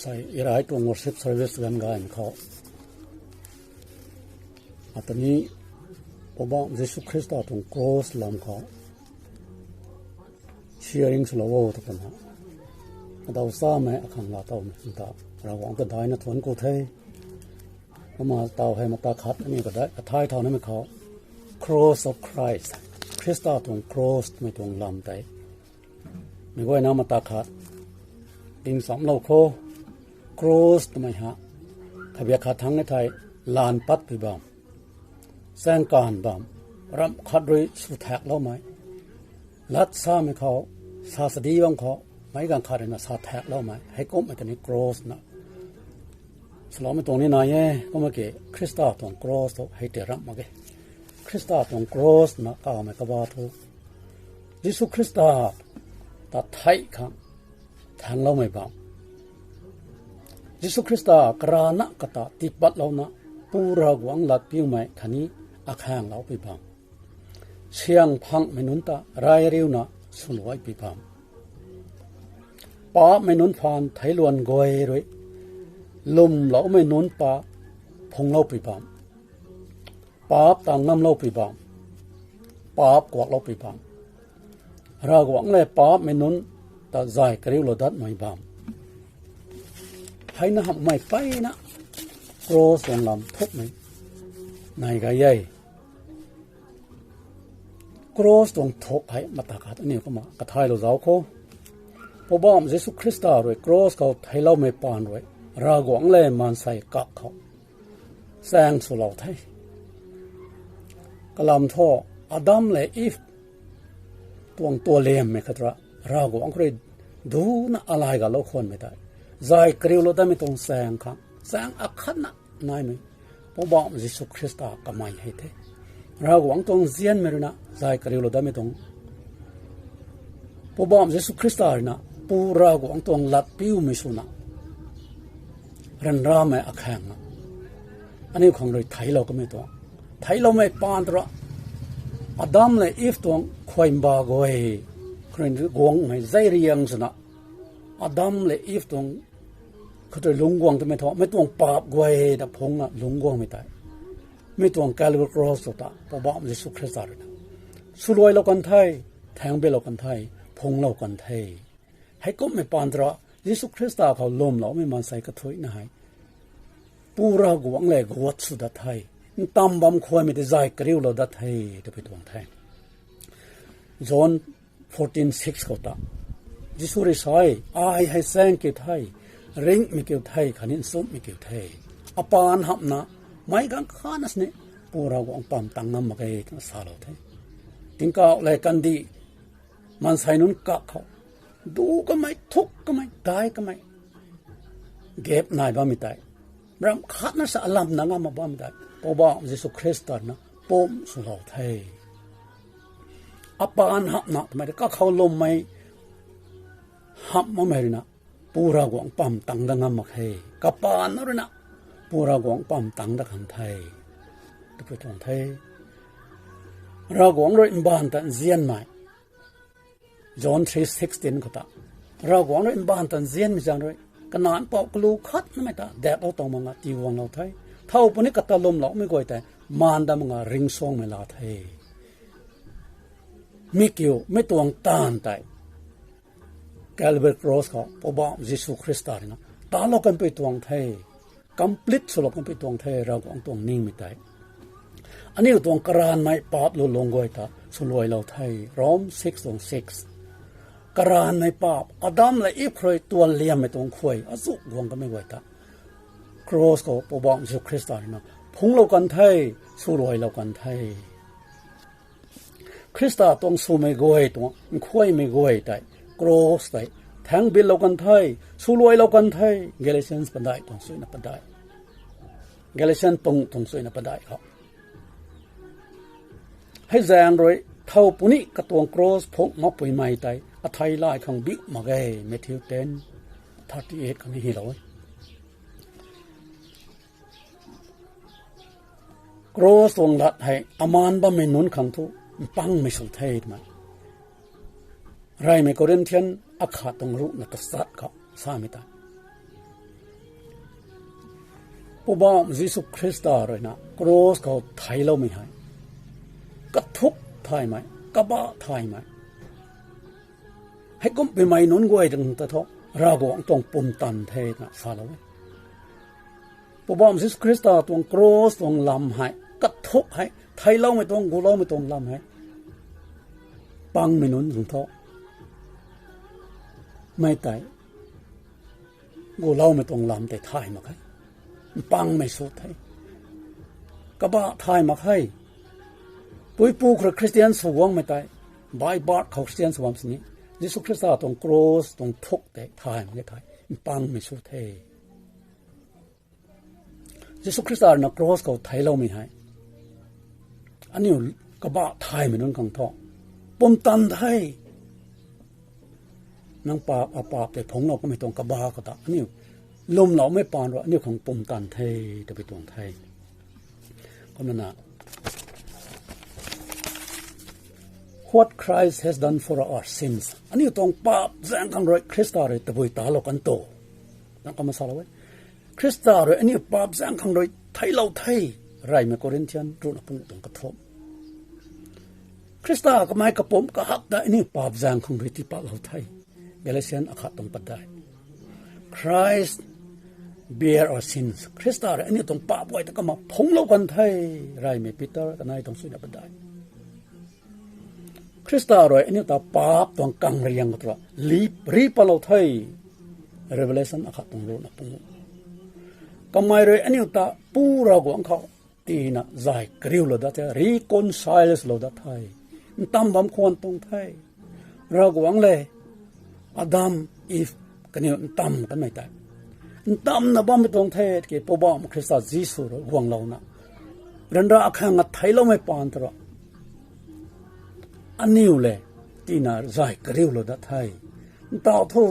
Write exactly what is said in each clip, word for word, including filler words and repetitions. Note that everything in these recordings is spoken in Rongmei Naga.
Sei irai tuang worship service ganv gaymei khou, ata ni Poubauh Jisu Khrista tuang cross lam khou sharing swlou o ta kan ha. Adau samei akhang laa towmei ta Ravguangc ta daina thuanc ku the. Kumna taw hei mata khat ani kadai kathai thaunamei khou, Cross of Christ, Khrista tuang cross twmei tuang lam tei mei guayna mata khat ding chamclou khou, cross twmei ha, khabiak khat thangc e thei, laan patpui bam, chaeng kaanv bam, ramh khat rui sw thakloumei, lat samei khou, sa sadi bam khou, meic ganv khat ruina sa thakloumei heikumhmei ta ni cross na swloumei tuang ni nai e. Kumna ki Khrista tuang cross thu hei tei ramh mak ge. Khrista tuang cross na kawmei kaba thu Jisu Khrista ta thei khang thaengloumei bam, Jisu Khrista karana kata tiipatlouna, Pu Ravguangc latpiumei khatni akhaengloupui bam, syang phangmei nunc ta rairiuna swluaipui bam, paapcmei nunc phaan theiluan guay rui lwmloumei nunc paap phungcloupui bam, paap ta ngamloupui bam, paap kuakloupui bam, Ravguangc lev paapcmei nunc ta zay kariulou datmei bam, heina hamhmei peyna cross tuang lam thukmei nai gay e. Cross tuang thuk hei mata khat aniu kumna kathaylou zauc khou, Poubauh Jisu Khrista rui cross khou theicloumei paan rui Ravguangc lev maansei kak khou chaeng swlou the. Kalam thu Adam lev Iv tuang tualiammei khat rui Ravguangc khou rui duna alay galou khwanmei tei, zay kariulou datmei tuang chaeng khang, chaeng akhatna naimei Poubauh Jisu Khrista kamei hei the. Ravguangc tuang nzianmei ruina zay kariulou datmei tuang, Poubauh Jisu Khrista ruina Pu Ravguangc tuang latpiumei swna ryanramei akhaengna aniu khang rui theiclou kamei tuang, theicloumei paan tu rui Adam lev Iv tuang khuaymba guay khou rui guangmei zeiriang swna Adam lev Iv tuang khou tei lungc guang twmei thu mei tuang paap guay ta phungna lungc guangmei tei, mi tuang Calvary cross khou ta Poubauh Jisu Khrista ruina swluailou kan the, thaengbihlou kan the, phungclou kan the. Heikumhmei paan tu rui Jisu Khrista khou lwmloumei maansei kathuicna hei Pu Ravguangc lev guat sw dat the, ntam bam khuaymei tei zay kariulou dat the, twpui tuang the. John fourteen six khou ta Jisu rui sa e, ai hei chaeng kiu the, ringhmei kiu the khatni nchumhmei kiu the. Apaan hamhna meic ganv khatna sini Pu Ravguangc pam tang ngam mak ge twna salou the. Tingkauh lev kandih maansei nunc kak khou du kamei, thuk kamei, dai kamei gap nai bammei tei, ramh khatna sa alamna ngam mak bammei tei Poubauh Jisu Khrista ruina pumc swlou the. Apaan hamhna twmei tei kakhou lwmmei hamh makmei ruina Pu Ravguangc pam tang dat ngam mak khe. Kapaan ruina Pu Ravguangc pam tang dat khang the, twpui tuang the. Ravguangc rui mbaanv ta nzianmei, John three sixteen khou ta, Ravguangc rui mbaanv ta nzianmei zaeng rui Kanac Mpouh kalu khatnamei ta daeklou tuang mak nga tiiguanglou the. Thow puni kata lwmloumei guay tei maan dat mak nga ringcsuangmei laa the. Mi kiu, mi tuang taanv tei Calvary cross khou Poubauh Jisu Khrista ruina talou kanpui tuang the, complete swlou kanpui tuang the, Ravguangc tuang ningmei tei. Aniu tuang karanvmei paap lu lung guay ta swluailou the, Rome six tuang six. Karanvmei paap, Adam lev Iv khou rui tualiammei tuang khuay azu guang kamei guay ta cross khou Poubauh Jisu Khrista ruina phungclou kan the, swluailou kan the. Khrista tuang swmei guay tuang nkhuaymei guay tei, cross tei thaengbilou kan the, swluailou kan the. Galatians padeih tuang suina padeih, Galatians pung tuang suina padeih khou. Hei zaeng rui thow puni katuang cross phungc makpuimei tei athei lay khang biu mak ge, Matthew ten thirty eight khang hylou e. Cross tuang lat hei amaan bammei nunc khang thu mpangmei sw the twmei reymei Corinthian akhat tuang ruhna tachat khou samei ta. Poubauhmei Jisu Khrista rui na cross khou theiloumei hei kathuk thaymei, kabah thaymei, heikumhmei nunc guay ta thu Ravguangc tuang pumtan the twna salou e. Poubauhmei Jisu Khrista tuang cross tuang lam hei, kathuk hei, theiloumei tuang, guloumei tuang lam hei, pangmei nunc tuang thu, mei tei guloumei tuang lam tei thay mak khe, mpangmei sw the, kabah thay mak khe. Puipu khou rui Christian sw guangmei tei, by birth khou Christian sw bam sini, Jisu Khrista tuang cross tuang thuk tei thay mak khe, thay, mpangmei sw the. Jisu Khrista rui na cross khou theiloumei hei aniu kabah thaymei nunc khang thu pumtan the. Nang paap, apaap tei phungclou kamei tuang kabah khou ta aniu lwmloumei paan rui aniu khang pumtan the, tabui tuang the. Kumna, what Christ has done for our sins, aniu tuang paap zaeng khang rui Khrista rui tabui talou kan tu, nang kumna salou e. Khrista rui aniu paap zaeng khang rui theilou the. Reymei Corinthian ruhna panguh tuang kathumh. Khrista kamei kapumc kahak ta aniu paap zaeng khang rui tiipatlou the. Galatian akhat tuang padeih. Christ bear our sins. Khrista rui aniu tuang paap guay ta kumna phungclou kan the. Reymei Peter kanei tuang suina padeih. Khrista rui aniu ta paap tuang kangriang khou tu ra lip, ri patlou the. Revelation akhat tuang ruhna panguh. Kamei rui aniu ta Pu Ravguangc khou tina zay kariulou dat the, reconcile swlou dat the. Ntam bam khwan tuang the. Ravguangc le Adam, Eve kaniw ntam kanmei tei, ntamna bammei tuang the, tiki Poubauhmei Khrista Jisu rui guanglouna, ryanra akhang a theiloumei paan tu ra aniu le tina zay kariulou dat the. Ntaw thu,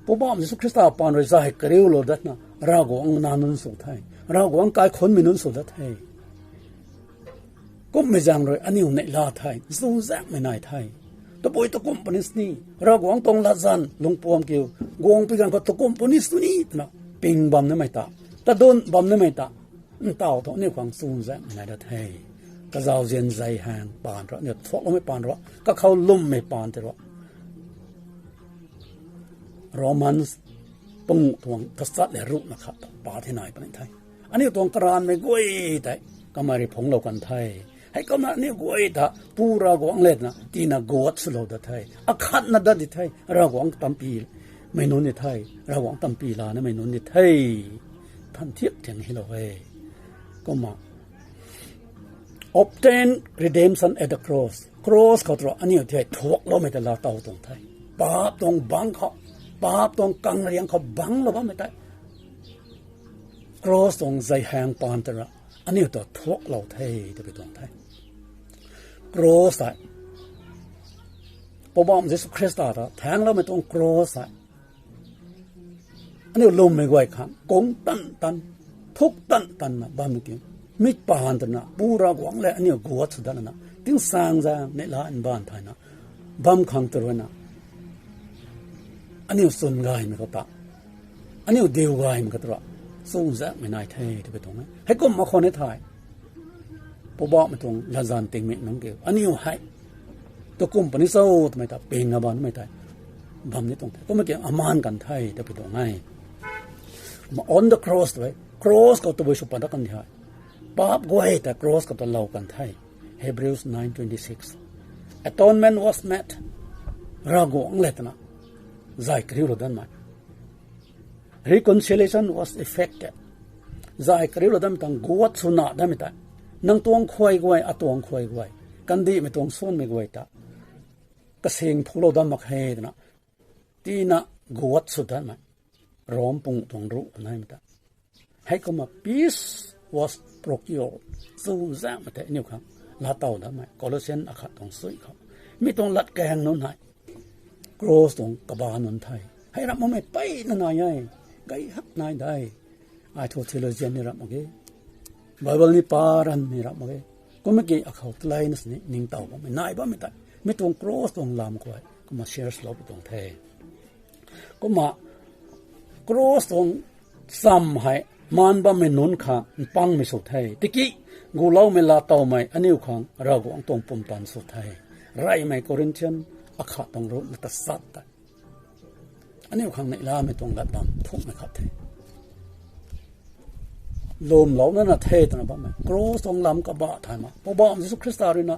Poubauhmei Jisu Khrista paan rui zay kariulou datna Ravguangc na nunc sw the, Ravguangc kaikhunmei nunc sw dat the. Kumhmei zaeng rui aniu neihla the, chuzaenghmei nai the. Tabui takumh puni sini, Ravguangc tuang latzan lungpuam kiu guang pui ganv khou takumh puni sini twna ping bam nimei ta, tadun bam nimei ta, ntaw thu aniu khang chuzaenghmei nai dat the. Kazauzian zay haeng paan ra, aniu thuakloumei paan ra, kakhou lwmmei paan tei ra, Romans panguh tuang tachat le ruhna khat ta pa the nai puni the. Aniu tuang karanvmei guay tei kamei rui phungclou kan the. Heikumna aniu guay ta Pu Ravguangc le twna tina guat swlou dat the. Akhatna dat di the, Ravguangc tampimei nunc di the, Ravguangc tampi lanamei nunc di the. Than thiak thiang hylou e. Kumna, obtain redemption at the cross. Cross khou tu ra aniu thei thuakloumei ta laatow tuang the. Paap tuang bangc khou, paap tuang kangriang khou bangclou bammei tei, cross tuang zay haeng paan ta ra aniu ta thuaklou the, tabui tuang the. Cross tei, Poubauhmei Jisu Khrista ta thaengloumei tuang cross tei aniu lwmmei guay khang kung tan tan, thuk tan tanna bammei ki, mi paan twna Pu Ravguangc le aniu guat sw datna, tingsaengzaeng neihla mbaanv thayna bam khang tu ruina, aniu chwn gaymei khou ta, aniu diu gaymei khou tu ra, chuzaenghmei nai the, tabui tuang e. Heikumna khwan e thei, Poubauhmei tuang latzan tingmik nunc kiu aniu hei takumh puni cho twmei ta pingna bammei tei bam ni tuang the. Kumna ki amaan kan the, tabui tuang e. Kumna on the cross tei, cross khou tabui sw pat dat kan di hei, paap guay ta cross khou ta lou kan the. Hebrews nine twenty-six. Atonement was made. Ravguangc le twna zay kariulou datmei, reconciliation was effected. Zay kariulou datmei tang guat swna datmei tei, nang tuang khuay guay, atuang khuay guay, kandihmei tuang suanmei guay ta kasing phulou dat mak khe twna, tina guat sw datmei, Rom panguh tuang ruh naimei ta. Heikumna peace was procured. Chuzaenghmei tei aniu khang laatow datmei, Colossian akhat tuang sui khou, mi tuang latkaeng nunc hei cross tuang kabah nunc the. Hei ramh makmei mpeyna nai e, gay hak nai de. Ai thu theologian ni ramh mak ge, Bible ni pa ranv ni ramh mak ge. Kumna ki akhou taleina sini ningtow bammei nai bammei tei, mi tuang cross tuang lam khou kumna share swlou pi tuang the. Kumna cross tuang cham hei maan bammei nunc khang mpangmei sw the. Tiki guloumei laa towmei aniu khang Ravguangc tuang pumtan sw the. Reymei Corinthian akhat tuang ruhna tachat tei aniu khang neihlamei tuang lat bam thukmei khat the. Lwmlouna na the twna bammei cross tuang lam kabah thay mak. Poubauhmei Jisu Khrista rui na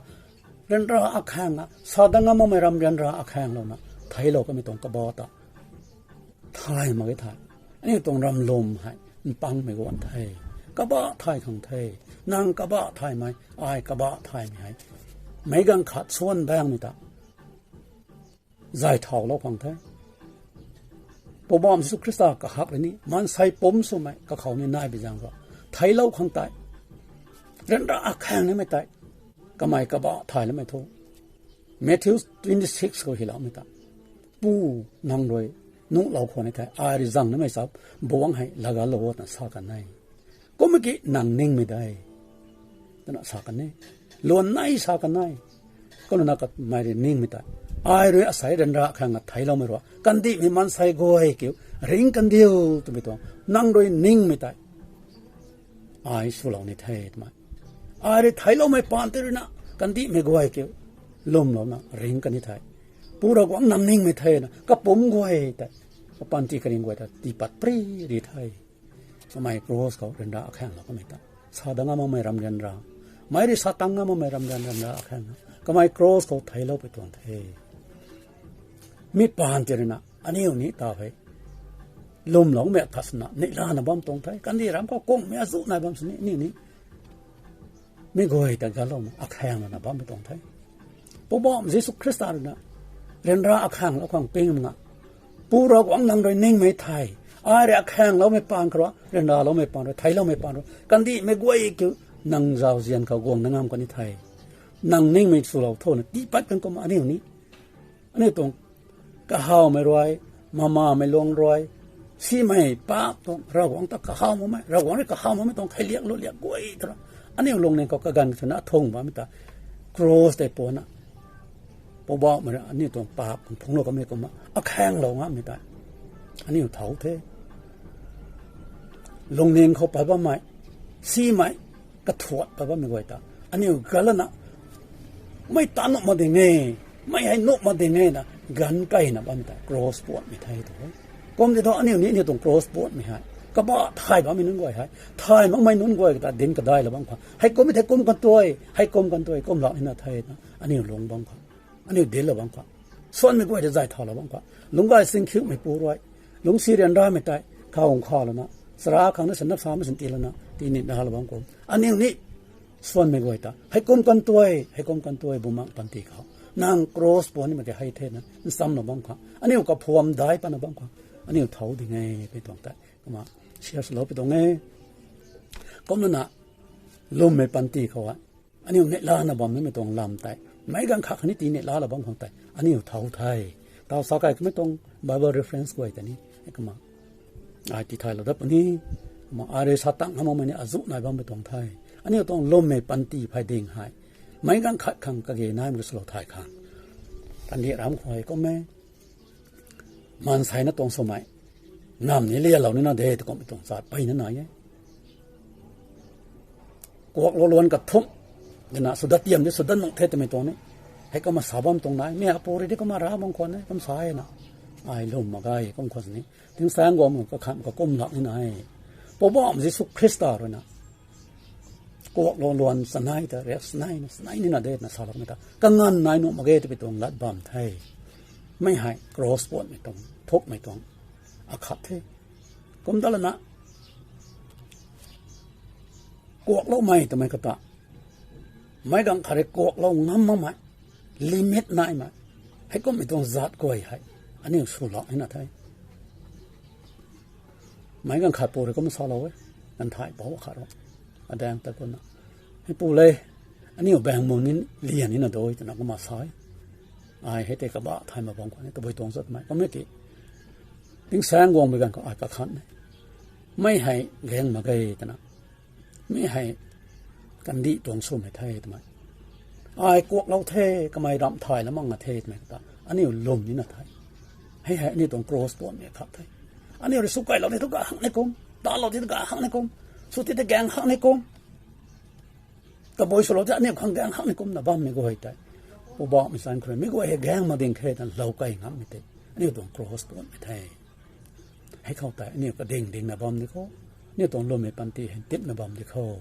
ryanra akhaeng na, sa dat ngam makmei ram ryanra akhaenglouna theiclou kamei tuang kabah ta thay mak e the. Aniu tuang ram lwm hei mpangmei guan the. Kabah thay khang the. Nang kabah thaymei, ai kabah thaymei hei meic ganv khat suan baengmei ta zay thaulou khang the. Poubauhmei Jisu Khrista kahak rui ni maansei pumc swmei kakhou ni nai bi zaeng rui theiclou khang tei, ryanra akhaeng nimei tei kamei kabah thay lamei thu, Matthew twenty six khou hyloumei ta, Pu, nang rui nuhlou khwan ni the, ai rui zang nimei chap buangc hei laagalou o twna sa kan e. Kum ki nang ningmei de twna sa kan e. Luan nei sa kan e. Kumna kamei rui ningmei tei, ai rui asei ryanra akhaeng na theicloumei rui kandihmei maansei guay kiu ringc kandiu twmei tuang nang rui ningmei tei ai swlou ni the twmei, ai rui theicloumei paan tei rui na kandihmei guay kiu lwmlouna ringc kan ni the. Pu Ravguangc nang ningmei thena kapumc guay tei, kapanty karing guay ta tiipat pri ri the. Kamei cross khou ryanra akhaenglou kamei ta, sa dat ngam makmei ram ryanra, meic rui sa tang ngam makmei ram ryan ryanra akhaeng na kamei cross khou theiclou pui tuang the. Mi paan tei rui na aniu ni ta hei lwmloumei khat swna neihlana bam tuang the. Kandih ram khou kungmei azuh nai bam sini aniu ni mi guay ta galouna akhaenglouna bammei tuang the. Poubauhmei Jisu Khrista rui na ryanra akhaenglou khang ping nga, Pu Ravguangc nang rui ningmei thei, ai rui akhaengloumei paan khou rui, ryanraloumei paan rui, theicloumei paan rui kandihmei guay kiu nang zauzian khou guang na ngam kan ni the. Nang ningmei swlou thona tiipat kan kumna aniu ni, aniu tuang kahawmei rui, mamamei lung rui, simei paap tuang Ravguangc ta kahaw makmei, Ravguangc rui kahaw makmei tuang kheiliak lutliak guay ta rui aniu lungning khou kaganv swna athung bammei ta cross tei puanna Poubauhmei rui aniu tuang paap phunglou kamei kumna akhaenglou ngamei tei aniu thau the. Lungning khou pat bammei, simei, kathuat pat bammei guay ta aniu galana mei ta nuh mak ding e, mei hei nuh mak ding e na ganv keyna bammei ta cross puatmei the tu. Kum tei thu aniu ni aniu tuang cross puatmei hei kabah thay bammei nunc guay hei, thay makmei nunc guay ta dinc kadailou bam khang, heikum thei kum kan tuai, heikum kan tuai, kum lak nina the na aniu lung bam khang, aniu dinclou bam khang, suanmei guay ta zay thaulou bam khang, lungc gay singkhiumeipu rui, lungcsi ryanramei tei khou khalouna, chara khang na sin nap samei sin tiilouna tinit nalou bam kum, aniu ni suanmei guay ta heikum kan tuai, heikum kan tuai, bumaengh panty khou nang cross puan nimei tei hei the na nchamlou bam khang, aniu kaphuam dai patna bam khang aniu thau ding e pui tuang tei kumna share swlou pui tuang e. Kumna na lwmmei panty khou a aniu neihlana bam nimei tuang lam tei, meic ganv khat khatni tii neihlalou bam khang tei aniu thau the. Tau sa kai kamei tuang Bible reference guay ta ni, kumna ai tithaylou dat puni, kumna ai rui sa tang hamh makmei ni azuh nai bammei tuang the. Aniu tuang lwmmei panty phey ding hei meic ganv khat khang kage naimei swlou thay khang, kandih ram khou hei kum e, maansei na tuang swmei namv ni lialou nina de twkummei tuang chat peyna nai e. Kuaklou luan kathumh dina swdat tiam di swdat nuh the twmei tuang ni, hei kumna sa bam tuang nai, mi apu rui di kumna ra bam khwan e, kum sa e na, ai lwm mak ge kum khwan ni, tingsaengc guangmei kakhan kakum lak nina e. Poubauhmei Jisu Khrista rui na kuaklou luan chanei ta riak chanei na chanei nina de na salou kamei ta kanganv nai nuh mak ge twpui tuang lat bam the. Mei hei cross puatmei tuang, thukmei tuang akhat the. Kumta lana kuakloumei twmei kata, meic ganv khat rui kuaklou ngam makmei, limit naimei, heikummei tuang zat guay hei aniu swlou nina the. Meic ganv khat pu rui kumna salou e, ganv thay pou akhat rui, adaeng ta kumna, hei pu le, aniu baeng mun ni lian nina doi twna kumna sa e. Ai hei tei kabah thay mak bam khwan e, tabui tuang zatmei kummei ki, tingsaengc guangmei ganv khou ai kakhan e, mei hei gaeng mak ge twna, mi hei kandih tuang swmei the twmei, ai kuaklou the, kamei ramh thay la mak nga the twmei kata aniu lwm nina the. Hei hei aniu tuang cross puatmei khat the. Aniu rui sw kailou ni thu kahak ni kum, Talou ti ta gaeng hak ni kum, sw ti ta gaeng hak ni kum, tabui swlou ti aniu khang gaeng hak ni kumna bammei guay tei, Poubauhmei zanc khou rui mi guay hei gaeng mak ding khe twna lou key ngammei tei aniu tuang cross puatmei the. Hei khou tei aniu kading dingna bam di khou, aniu tuang lwmmei panty hei tipna bam di khou,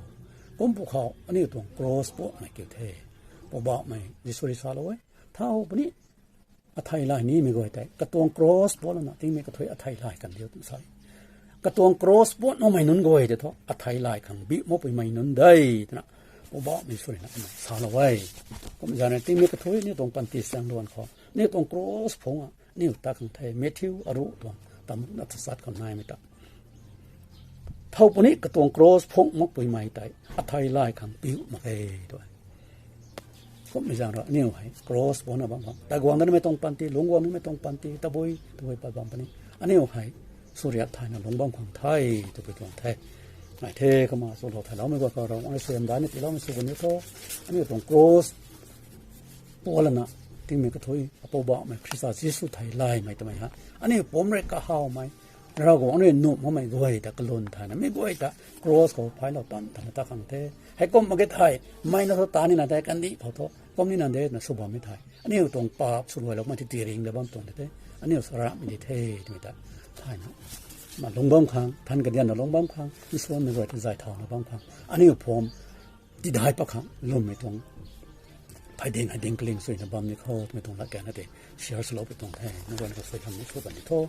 kum pwkhou aniu tuang cross puatmei kiu the. Poubauhmei Jisu rui salou e, thau puni athei lay nimei guay tei katuang cross puat lana tingmei kathuic athei lay kan diu twna sa e. Katuang cross puat makmei nunc guay tei thu athei lay khang biu makpuimei nunc de twna Poubauhmei Jisu rui na kumna salou e. Kum zaeng rui tingmei kathuic aniu tuang panty sang luan khou aniu tuang cross phungc a aniu ta khang the. Matthew aruh tuang tamna tachat khou naimei ta, thau puni katuang cross phungc makpuimei tei athei lay khang biu mak e tw e. Kummei zaeng rui aniu hei cross puatna bam khang, taiguang danimei tuang panty, lungc guang nimei tuang panty, tabui tabui pat bam puni, aniu hei suriat thayna lungc bam khang the twpui tuang the. Nai the kumna swlou thayloumei guay khou Ravguangc rui suaihiam daihna tiiloumei sw kan ni tho. Aniu tuang cross puat lana tingmei kathuic Apoubauhmei Khrista Jisu thei laymei twmei hei aniu pumc rui kahawmei, Ravguangc rui nuh makmei guay ta kalwn thayna mi guay ta cross khou phaylou tan thayna ta khang the. Heikum mak ge thei, mei na thu ta nina de, kandih khou thu kum nina de twna sw bammei thei aniu tuang paap swluailou mak ti tiringh da bam tuang de the. Aniu saramhmei di the twmei ta thayna, ma lungc bam khang, than kadianna lungc bam khang, nsuanmei guay ta zay thauna bam khang, aniu pumc tidai pat khang lwmmei tuang pheyding hei ding kaling suina bam ni khou twmei tuang latkaeng na tei share swloupui tuang the. Nang guay na khou suaihiam ni sw kan ni tho.